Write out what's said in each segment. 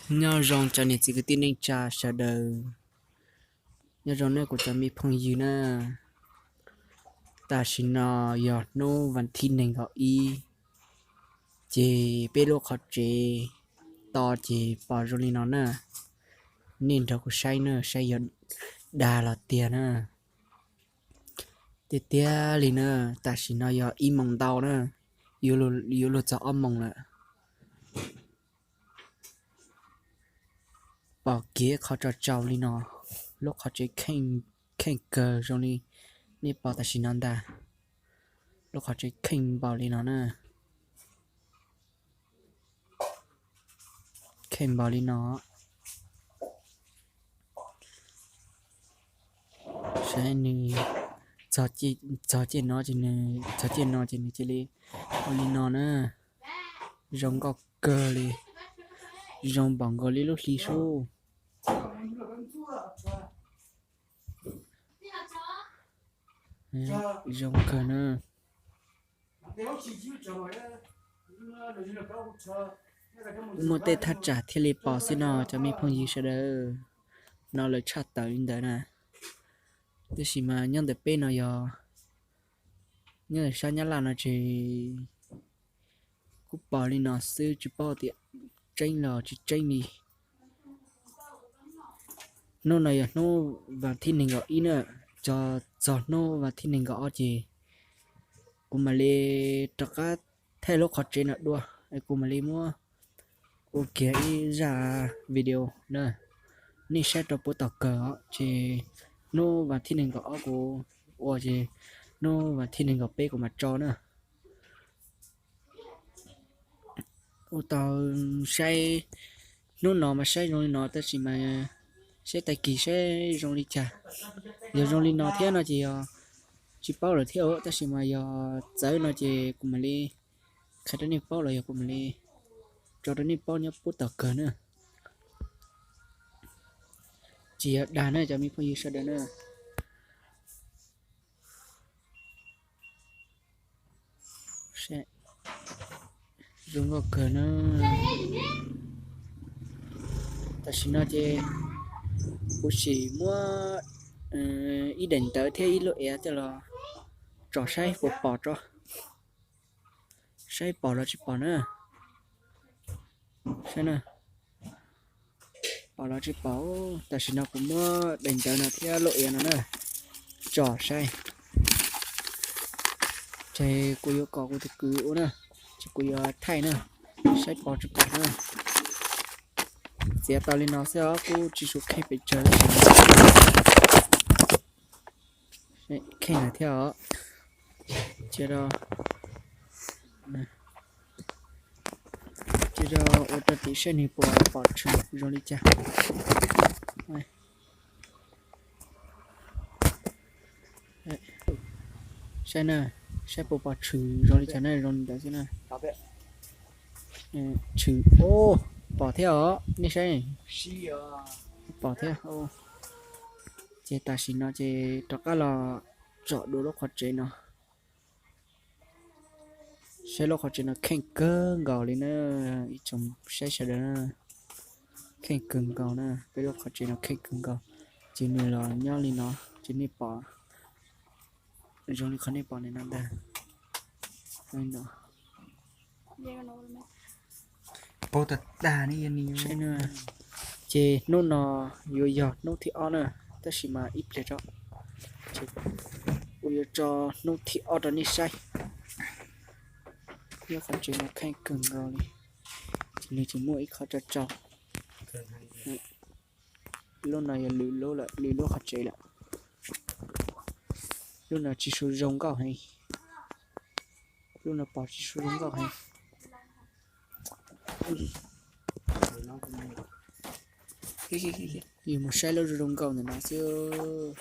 Nyob zoo cov niam txiv kwv tij neej tsa sawv daws, nyob zoo nej kuv cov me phooj ywg na. Tam sim no yog hnub vas thib nees nkaum ib, ces peb lub qhov tsev to ces pom zoo li no na. Nej nrog kuv saib na, saib yog dag los tiag na. Tiag tiag li na, tam sim no yog ib moos ntau na, yuav luag txog ob moos lawm. Pom kiag qhov tsaus tsaus li no, lub qhov tsev kheej kawg zoo li nej pom tam sim no ntag. Lub qhov tsev kheej npaum li no na, kheej npaum li no. Saib nws txog ciaj no ces nws, txog ciaj no ces nws cia li ua li no na. Zoo nkauj kawg li, zoo npaum nkaus li lub hli sub. Zoo kawg na. Muaj tej thaj tsam thiaj li pom xwb no cov me phooj ywg sawv daws, no lawv tshaj tawm li ntawd na. Tab sis mas nyob ntawm peb no yog, nyob ntawm sab Nyab Laj no ces kuj pom li no xwb tsis paub tias tseeb los tsis tseeb li. Hnub no yog hnub vas thib nees nkaum ib na, txog hnub vas thib nees nkaum ob ces kuv mam li rov qab thaij lub qhov tsev no dua, kuv mam li muab ua kiag ib zaj video na, nej saib rau puab tom kawg os. Ces hnub vas thib nees nkaum ob kuv ua ces hnub vas thib nees nkaum peb kuv mam tso na. Ua tau saib, hnub no mas saib zoo li no tab sis mas saib tag kis saib zoo li cas. Yog zoo li no thiab no ces yog tsis paub lawm thiab, tab sis mas yog txawv no ces kuv mam li qhia rau nej paub los yog kuv mam li tso rau nej paub nyob puab tom kawg na. Tsis yog dag na cov me phooj ywg sawv daws na. Zoo nkauj kawg na. Tam sim no ces kuv sim muab ib daim ntawv thiab ib lub ev coj los tsom saib puas pom tso, saib pom los tsis pom na. Saib na, pom los tsis pom. Tam sim no kuv muab daim ntawv no thiab lub ev no na tsom saib. Ces kuv yuav kom kuv tus kwv ua na, ces kuv yuav thaij na, saib pom tsis pom na. Txiav tau li no xwb os, kuj tsis tshua kheej pes tsawg. Kheej lawm thiab os. Cia rau, cia rau ua rau tim saib nws puas pom tshwm zoo li cas. Saib na, saib puas pom tshwm zoo li cas na, zoo li ntawd xwb na. Tshwm, pom thiab os, nej saib. Pom thiab. Ces tam sim no ces rov qab los tsom dua lub qhov tsev no. Saib lub qhov tsev no kheej kawg nkaus li na, ib tsoom saib sawv daws na. Kheej kawg nkaus na, peb lub qhov tsev no kheej kawg nkaus. Ces nws los nyob li no, ces nej pom zoo li qhov nej pom ntawm no ntag. Ces hnub no yuav yog hnub thib ob na, tab sis mas ib pliag tso, kuv yuav tso hnub thib ob rau nej saib. Lub qhov tsev no kheej kawg nkaus li, ces nws tseem muaj ib qho tsau tsau. Lub no yog lwm lub lawm, lwm lub qhov tsev lawm. Lub no tsis tshua zoo nkauj heev. Lub no pom tsis tshua zoo nkauj heev. Yus mus saib lub zoo zoo nkauj ntawm no xwb.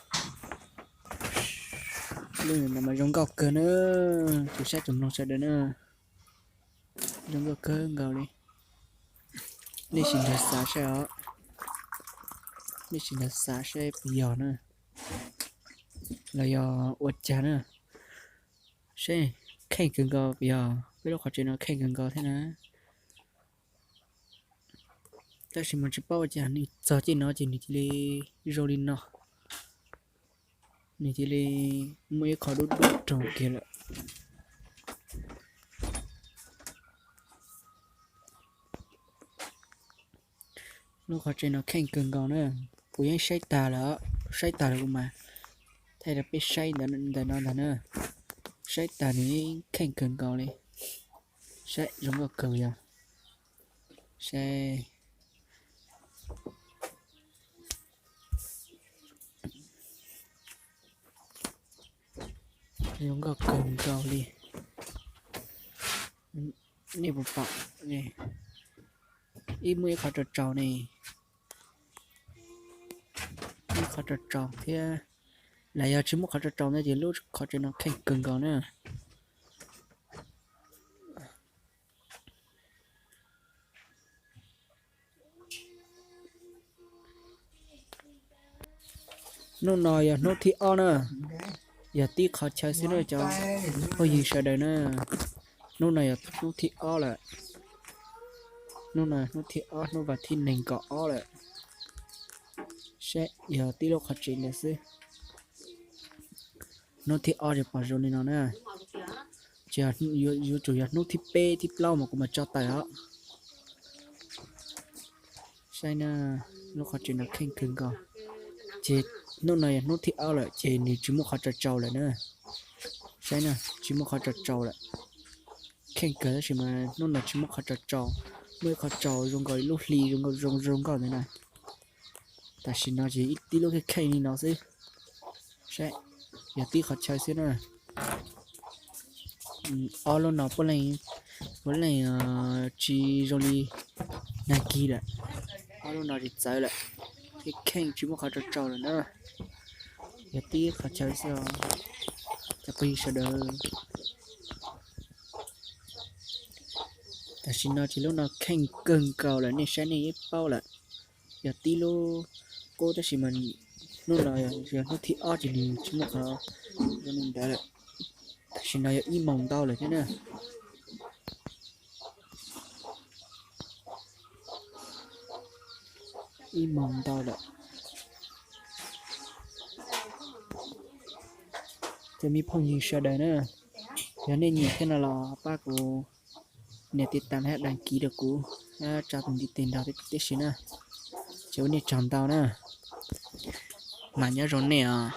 Lub no mas zoo nkauj kawg na, tus saib tus mloog sawv daws na. Zoo nkauj kawg nkaus li. Nej sim nrog xav saib os. Nej sim nrog xav saib puas yog na, los yog ua cas na. Saib, kheej kawg nkaus puas yog? Peb lub qhov tsev no kheej kawg nkaus thiab na. Tab sis mas tsis paub ua cas nws txog cej no ces nws cia li zoo li no, nws cia li muaj ib qho dub dub rau kiag lawm. Lub qhov tsev no kheej kawg nkaus na, kuv yeej saib tag lawm, saib tag lawm kuv mas thaij rau peb saib ntawm no ntag na. Saib tag nws yeej kheej kawg nkaus li, saib zoo nkauj kawg yog, saib zoo nkauj kawg nkaus li. Nej puas pom, ib muaj ib qhov tsaus tsaus ne, ib qhov tsaus tsaus thiab. Lam yog tsis muaj qhov tsaus tsaus ntawd ces lub qhov tsev no kheej kawg nkaus na. Hnub no yog hnub thib ob na, yog tib qhov chaw xwb na cov phooj ywg sawv daws na. Hnub no yog hnub thib ob lawm, hnub no hnub thib ob, hnub vas thib nees nkaum ob lawm. Saib yog tib lub qhov tsev ntawd xwb. Hnub thib ob ces pom zoo li no na. Ces yuav tsum yog hnub thib peb thib plaub mas kuv mam tso tawm os. Saib na, lub qhov tsev no kheej kawg nkaus. Ces hnub no yog hnub thib ob lawm ces nws tsis muaj qhov tsaus tsaus lawm na. Saib na, tsis muaj qhov tsaus tsaus lawm. Kheej kawg tab sis mas hnub no tsis muaj qhov tsaus tsaus, muaj ib qhov tsaus zoo nkaus li lub hli zoo zoo nkauj ntawd na. Tam sim no ces ib tib lub kheej kheej li no xwb. Saib, yog tib qhov chaw xwb na. Ob lub no puav leej, puav leej tsis zoo li nag kis lawm. Ob lub no tsis txawv lawm, kheej kheej tsis muaj qhov tsaus tsaus lawm na. Yog tib qhov chaw xwb os cov phooj ywg sawv daws. Tam sim no ces lub no kheej kawg nkaus lawm, nej saib nej yeej paub lawm. Yog tib lub qub tab sis mas hnub no yog hnub thib ob ces nws tsis muaj qhov zoo li ntawd lawm. Tam sim no yog ib moos ntau lawm thiab na. Ib moos ntau lawm. Cov me phooj ywg sawv daws na, yog nej nyiam thiab no los pab kuv nias tiv tas thiab đăng ký rau kuv, thiab tsa tus ntiv tes nrog tib si na. Ces ua nej tsaug ntau na, mas nyob zoo nej os.